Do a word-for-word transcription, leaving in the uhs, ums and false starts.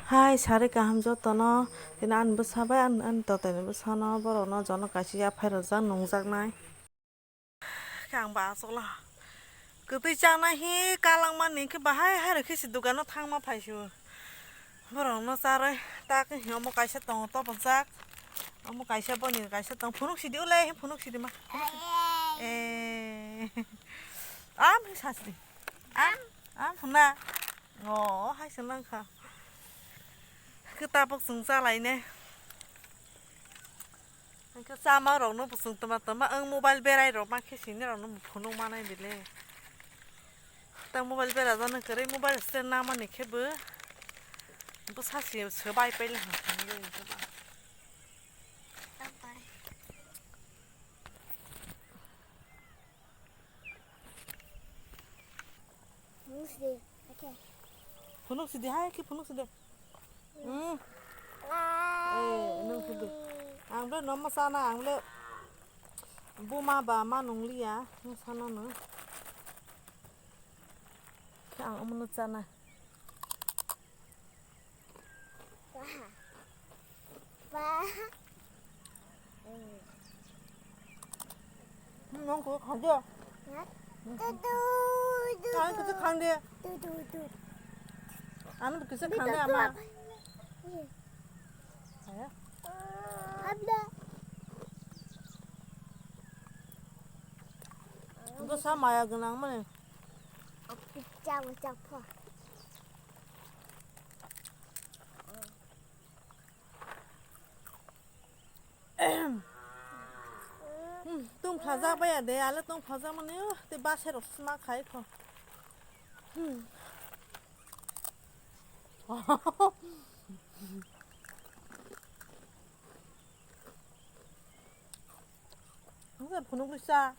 Hai, sari kaham jotono. Tini ani bwsa bai, ani, ani totaini bwsano, borokno jono kaisa yaphai rwjak, nungjaknai. Khe ang ba achukla. Kwtwi chanai hi kalangmani khe bahai hai rw khe se dukano thangma phaisio. Borokno charwi tak hi omo kaisa tongo topojak. Omo kaisa boni kaisa tong. Phunuk sidi ulai hi phunuk sidi ma. Phunuk sidi. Eh. Am hi sasdi. Am. Am huna. Oh, hai se nang kha. Khe tabuk chwng chalaine. Hwnkhe chama rokno bo chwng tama tama ang mobile berai rok ma khe sini rokno bo phunuk manai bile. Ta mobile bera jani kwrwi mobile stand namani khe bo. Bo sasi se bai paila. Phunuk sidi, okay. Phunuk sidi, hai, ki phunuk sidi. Hmm. Eh, nung sidi. Ang bele nomo sana, ang bele buma ba ma nung liya, nung sana no. Ang omo no sana. Nong ko khang de. Ang kisa khang de. Ang kisa khang de ama. Aya. Ang ko sa maya gwnang mani. Chang chang pho. Hmm, tong phajak baya de, ale tong phajak mani, oh, te base rok sma khai kho. Hmm. Ang phunuk risa.